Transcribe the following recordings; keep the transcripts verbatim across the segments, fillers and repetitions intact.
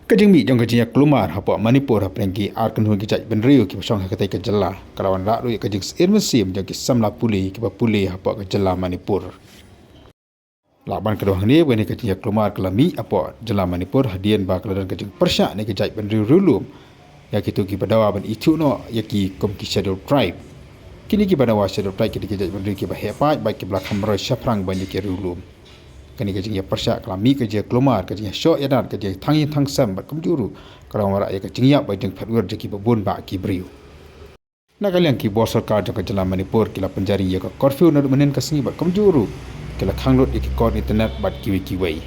Ka jingmih jong ka jingïaklumar hapoh Manipur hapdeng ki ar kynhun ki jaitbynriew kiba shong ha katei ka jylla ka la wanrah ruh ïa ka jingsyier mynsiem jong ki samla pule kiba pule hapoh ka jylla Manipur. Lah ban ka dei hangne ba kane ka jingïaklumar ka la mih hapoh jylla Manipur hadien ba ka la don ka jingpyrshah na ki jaitbynriew riewlum ïa kito kiba dawa ban ithuh noh ïa ki kum ki Scheduled Tribe. Kine kiba dawa Scheduled Tribe ki dei ki jaitbynriew kiba heh paid bad kiba la kham roi shaphrang ban ïa ki riewlum. Kane ka jingïapyrshah ka la mih ka jingïaklumar, ka jingïashoh ïadat, ka jingïathang ïing thang sem bad kumjuh ruh ka la wanrah ïa ka jingïap bad jingphet wir jong kiba bun bah ki briew. Na ka liang ki bor sorkar jong ka jylla Manipur ki la pynjari ïa ka curfew naduh mynnin ka sngi bad kumjuh ruh ki la khang lut ïa ki kot internet bad kiwei kiwei.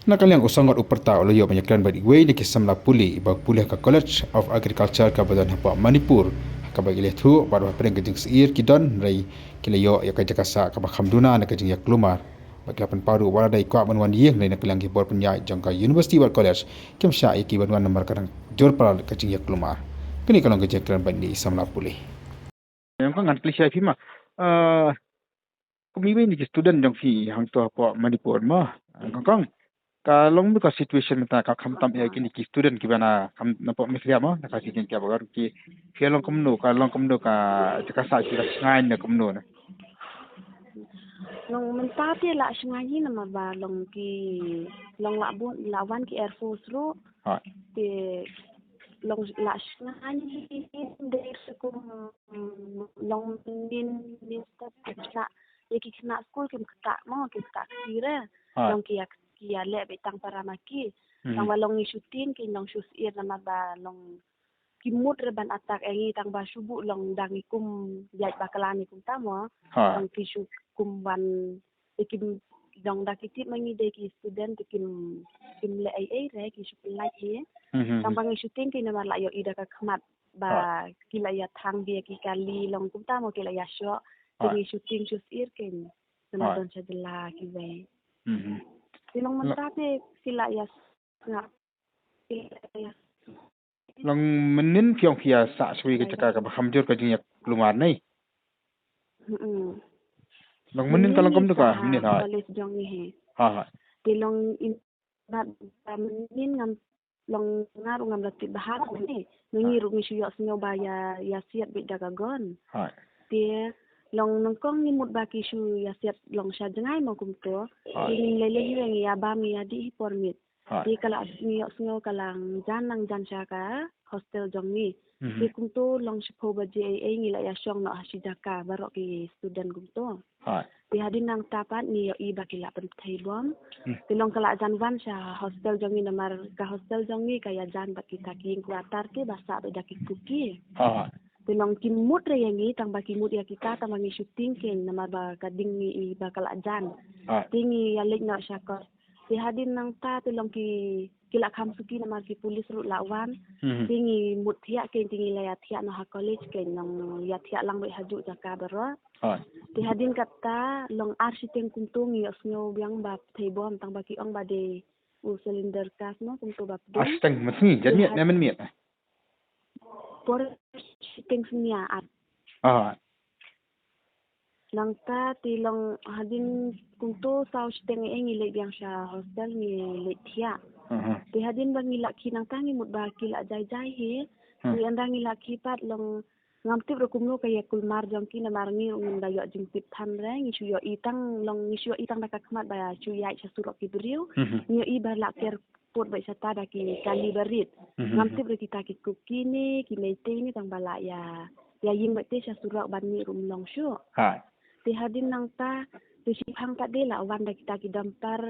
Na ka liang u Sangot u pyrta u la ïoh ban ïakren bad iwei na ki samla pule iba pule ha ka College of Agriculture kaba don hapoh Manipur, ha kaba ki la ïathuh bad hapdeng ka jingsyier ki don hynrei ki la ïoh ïa ka jaka sah kaba kham duna na ka jingïaklumar. Bad ki la pynpaw ruh wat la dei kwah ban wan ïing hynrei na ka liang ki bor pynïaid jong ka university bad college kim shah ïa ki ban wan namar ka dang jur palat ka jingïaklumar. Kane ka long ka jingïakren bad ine i samla pule. Ïa, kong, ngan kylli sha phi ma. Eh, kum iwei na ki student jong phi hangto hapoh Manipur ma. Eh, kong, kong, ka long kumno ka situation mynta, ka khamtam ïa kine ki student kiba na kham napoh Meghalaya ma, na ka ki jingïakhun ki, phi long kumno, ka long kumno ka jaka sah, ki la shngaiñ ne kumno ne? Long mynta te la shngaiñ hi namar ba long ki, long la bun, la wan ki Air Force ruh. Ha. Te long la shngaiñ hi, dei ruh kum, mm, long mynnin, mynnin step, ki khynnah, ïa ki khynnah skul kim ktah mo, kim ktah kti re. Ha. Long ki ïa, ki ïaleh beit tang para ma ki. Mhm. Tang ba long ngi shu tieng ki long shu syier namar ba long ki mut re ban attack ïa ngi tang ba shu buh long da ngi kum ïaid bakla ngi kumta mo. Ha. Long ki shu kum ban, te kim, long da ki tip ma ngi dei ki student te kim, kim leh ei ei re, ki shu pynlait hi. Mhm. Tang ba ngi shu tieng ki namar la ïohi da ka khmat ba, ha, ki la ïa thang beit ïa ki kali long kumta mo, ki la ïa shoh. Te, ha, ngi shu tieng shu syier ki namar, ha, don sha jylla kiwei. Mhm. Te long, la, mynta te ki la ïa sngap. Ki la ïa Long mynnin phi ong phi ïa sah shuwa ka jaka kaba kham jur ka jingïaklumar ne? Mm-mm. Long mynnin ka long kumno ka mynnin, ha, college jong ngi hi. Ha, ha. Te long in, ba, ba mynnin ngam, long nga ruh ngam la tip bha ne. Ngi, ha, ruh ngi shu ïohsngew ba ïa, ïa siat beit da ka gun. Ha. Te long nyngkong ngi mut ba ki shu ïa siat long sha jngai mo kumto. Ha. Te ngim lei lei hi, ngi ïa bam ngi ïa dih hi por miet. Ha. Te ka la, ngi ïohsngew ka la jan, nang jan sha ka hostel jong ngi. Mhm. Te kumto long shiphew baje ei ei ngi la ïa shong noh ha shi jaka baroh ki student kumto. Ha. Te hadien nangta pat ngi ïohi ba ki la pynthei bom. Hmm. Te long ka la jan wan sha hostel jong ngi namar ka hostel jong ngi ka ïa jan bad kita ki ïing quarter kiba sah beit da ki Kuki. Ha, ha. Te long kim mut re ïa ngi tang ba ki mut ïa kita tang ba ngi shu tieng keiñ namar ba ka ding ngi i ba ka la jan. Ha. Te ngi ïa leit noh sha kot. Te hadien nangta te long ki, ki la kham suki namar ki pulit ruh la wan. Mhm. Te ngi mut thiah keiñ te ngi la ïa thiah noh ha college keiñ, long ïa thiah lang beit ha juh jaka baroh. Ha. Te hadien kata long ar shiteng kumto ngi ïohsngew biang ba pynthei bom tang ba ki ong ba dei u cylinder gas mo kumto ba pdeng. Ar shiteng mynsngi, janmiet ne mynmiet? Por shiteng synñia ar. Ah. Nangta te long hadien kumto saw shiteng ei ei ngi leit biang sha hostel ngi leit thiah. Aha. Te hadien ba ngi la khie nangta ngi mut ba ki la jai jai hi. Hmm. Te ynda ngi la khie pat long ngam tip ruh kumno ka ïakulmar jong ki namar ngi ruh ngim da ïoh jingtip than re, ngi shu ïohi tang long, ngi shu ïohi tang da ka khmat ba shu ïaid sha surok ki briew. Mhm. Ngi ïohi ba la ker put beit shata da ki kali barit. Mhm. Ngam tip re kita ki Kuki ne, ki Meitei ne, tang ba la ïa, ïa ïeng beit te sha surok ban mih ruh ym long shuh. Ha. Te hadien nangta te shiphang pat de la wan da kita ki dumper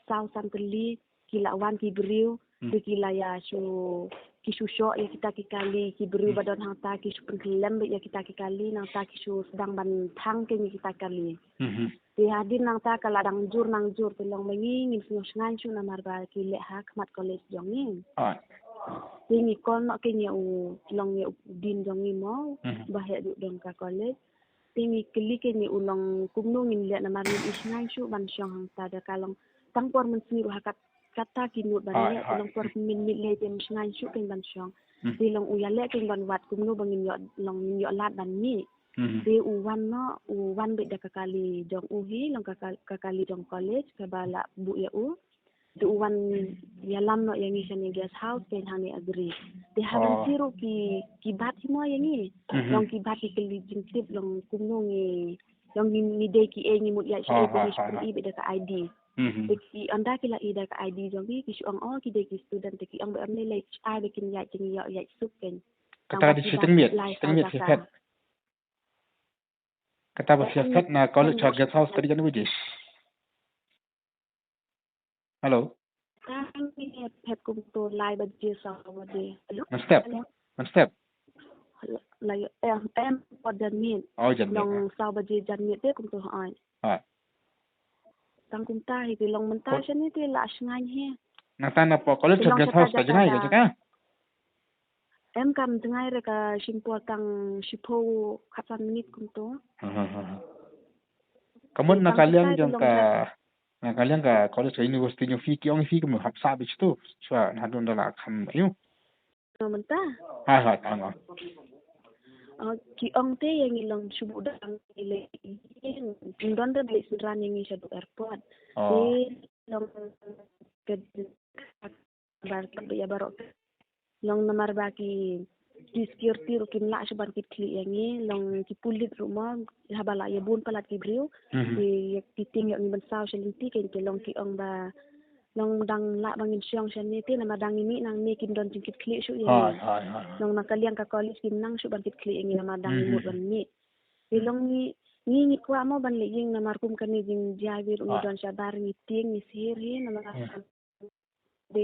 saw san tylli, ki la wan ki briew, hmm, te ki la ïa shu, ki shu shoh ïa kita ki kali, ki briew, hmm, ba don hangta ki shu pynkhlem beit ïa kita ki kali, nangta ki shu sdang ban thang keiñ ïa kita ki kali. Mhm. Te hadien nangta ka la dang jur nang jur te long ba ngi ngim sngew shngaiñ shuh namar ba ki leh ha khmat college jong ngi. Ah. Te ngi call noh keiñ ïa u, long ïa u dean jong ngi mo, mhm, ba heh ruh don ka college. Te ngi kylli keiñ ïa u long kumno ngin leh namar ngim i shngaiñ shuh ban shong hangta da ka long tang por mynsngi ruh ha kat, kata ki nud ban leh, te long por mynmiet lei te ym shngaiñ shuh keiñ ban shong. Hmm. Te long u ïaleh keiñ ban wad kumno ba ngin ïoh, long ngin ïoh lad ban mih. Hmm. Te u wan noh, u wan beit da ka kali jong u hi, long ka, ka, ka kali jong college kaba la buh ïa u. te u wan ïalam noh ïa ngi shane guest house, te hangne Agri. Te hadien shi ruh ki, ki bat hi mo ïa ngi. Long ki bat ki kylli jingtip long kumno ngi, long ngi, ngi dei ki ei, ngi mut ïaid sha ei, ngi shu pyni beit da ka I D. Te ki ynda ki la i da ka I D jong ngi, ki shu ong, oh, ki dei ki student, te ki ong ba em lei lei, ai ba kin ïaid, kin ïoh ïaid suk kein. Kata ka dei shi tyngmiet, shi tyngmiet shi phet. Kata ba shi phet na college ha guest house ka dei kane baje. Hello. Tang ni phet kumto lai baje saw baje. Hello. Mynstep. Mynstep. Lai em em por janmiet. Oh, janmiet. Long saw baje janmiet te kumto ai. Ha. Tang kumta hi te long mynta shane te la shngaiñ hi. Nangta na por college ha guest house ka jngai ka jaka. Em kam jngai re ka shim por tang shiphew khatsan minit kumto. Ha ha ha. Ka mut na ka liang jong ka, na ka liang ka college ka university jong phi ki ong phi ka mut hap sa bit tu. Shuwa na dun da la kham ayu. Mynta. Ha ha tang. Ki ong te ïa ngi long shu buh dang le ïing. Don re beit synran ïa ngi sha duk airport. Te long ka bar ka ïa baroh. Long namar ba ki, ki security ruh kim lah shuh ban kit khlieh ïa ngi, long ki pulit ruh mo, haba la ïa bun palat ki briew. Ki, ki tieng ïa ngi ban saw sha lynti kein, ki long ki ong ba long dang lah ba ngin shong shane te namar dang ngi mih nangne kim don jingkit khlieh shuh ïa ngi. Long na ka liang ka college kim nang shuh ban kit khlieh ïa ngi namar dang ngi mut ban mih. Te long ngi, ngi, ngi kwah mo ban leit ïing namar kum kane jingjia ruh ngi don shabar ngi tieng ngi sir hi namar de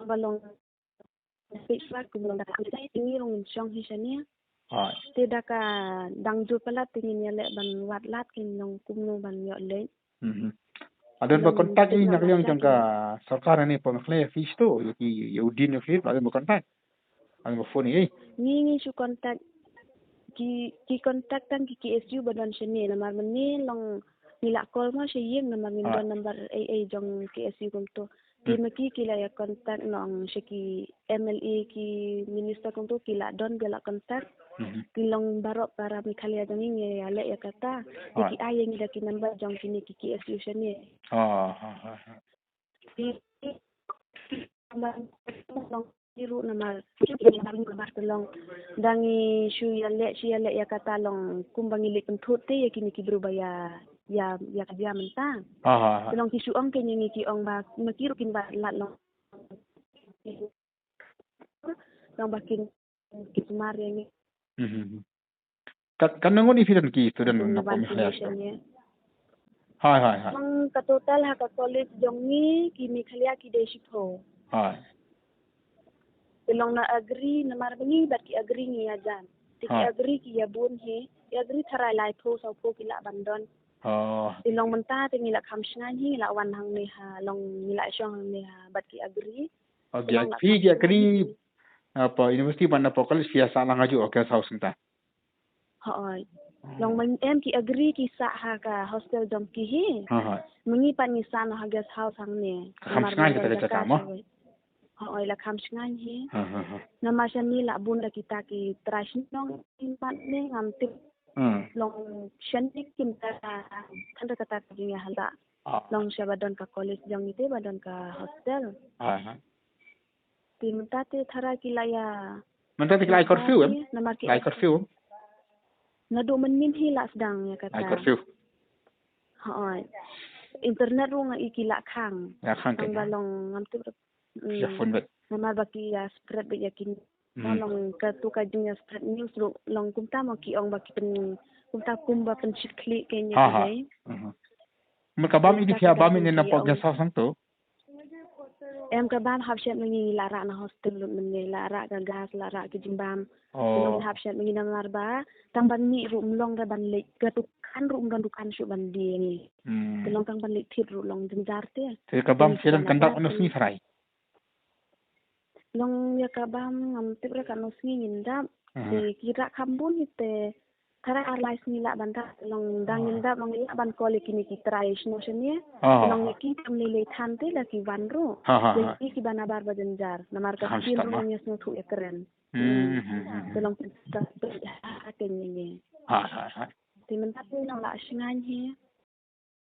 ba long pek swat kum long da ka dei te ngi rung shong hi shane. Te da ka dang jur palat te ngin ïaleh ban wad lad kin long kumno ban ïoh leit. Adon ba contact i na ka liang jong ka sorkar ne pom khle fees tu ïa ki ïa u din ïa fees adon ba contact. Ang ba phone ei. Ngi ngi shu contact ki, ki contact tang ki K S U ba don shane namar mynne long ngi la call mo sha ïing namar ngim don number ei ei jong K S U kumto. Te ma ki ki la ïa contact nong sha ki M L A ki minister kumto ki la don ba la contact. Ki long baroh para Meghalaya jong ngi ngi ïaleh ïa kata. Te ki ai ïa ngi da ki number jong kine ki K S U shane. Ki ruh namar, namar, namar te long dang ngi shu ïaleh, shu ïaleh ïa kata long kumba ngi leit pynthut te ïa kine ki briew ba ïa, ïa, ïa ka jia mynta. Te long ki shu ong kein ïa ngi ki ong ba ma ki ruh kin ba lad long. Long ba kin, kin sumar ïa ngi. Ka, ka nongun i phi don ki student na pom Meghalaya? Hai, hai, hai. Mang ka total ha ka college jong ngi ki Meghalaya ki dei shiphew. Hai. Te long na Agri namar ba ngi bad ki Agri ngi ïa jan. Te ki Agri ki ïa bun hi. Ki Agri tharai laiphew sawphew ki lah ban don. Te long mynta te ngi la kham shngaiñ hi ngi la wan hangne ha long ngi la shong hangne ha bad ki Agri. Okay, phi ki Agri na pom university bad na pom college phi ïa sah lang ha ju guest house mynta. Hooid. Long ma ngi em ki Agri ki sah ha ka hostel jong ki hi. Hooid. Ma ngi pat ngi sah noh ha guest house hangne. Ka kham shngaiñ kata ka jaka mo? Hooid, la kham shngaiñ hi. Namar shane la bun da kita ki trai shnong pat ne ngam tip. Long shane kim ta kan da kata ka jingïahala. Long sha ba don ka college jong ngi te ba don ka hostel. Te mynta te tharai ki la ïa. Mynta te ki la ai curfew em? Namar ki la ai curfew. Naduh mynnin hi la sdang ïa kata. Ai curfew. Hooid. Internet ruh nga i ki la khang. La khang kein. Ba long ngam tip. Ïa phone beit. Namar ba ki ïa spread beit ïa ki. Long katu ka jingïa spread news ruh long kumta mo ki ong ba ki pyn kumta kumba pynshit khlieh kein ïa ki. Mynta ka bam i dei phi ïa bam i ne na pom guest house hangto? Em ka bam hap shet ma ngi la rah na hostel lut mynne la rah ka gas la rah ka jingbam. Te long hap shet ma ngi namar ba tang ban mih ruh mlong re ban leit ka dukan ruh mdon dukan shuh ban die ngi. Te long tang ban leit thied ruh long jynjar te. Te ka bam shet kan dap ano sngi tharai? Long ïa ka bam ngam tip re katno sngi ngin dap. Te ki rah kham bun hi te. Tharai ar lai sngi lah ban dap long dang ngin dap long ngin lah ban call ïa kine ki trai shnong shane. Long ïa ki kam lei lei than te la ki wan ruh. Ïa ki ki ban abar ba jynjar namar ka skin ruh ngi sngewthuh ïa kren. Te long ki ta te ha te ngi ngi. Te mynta te long la shngaiñ hi.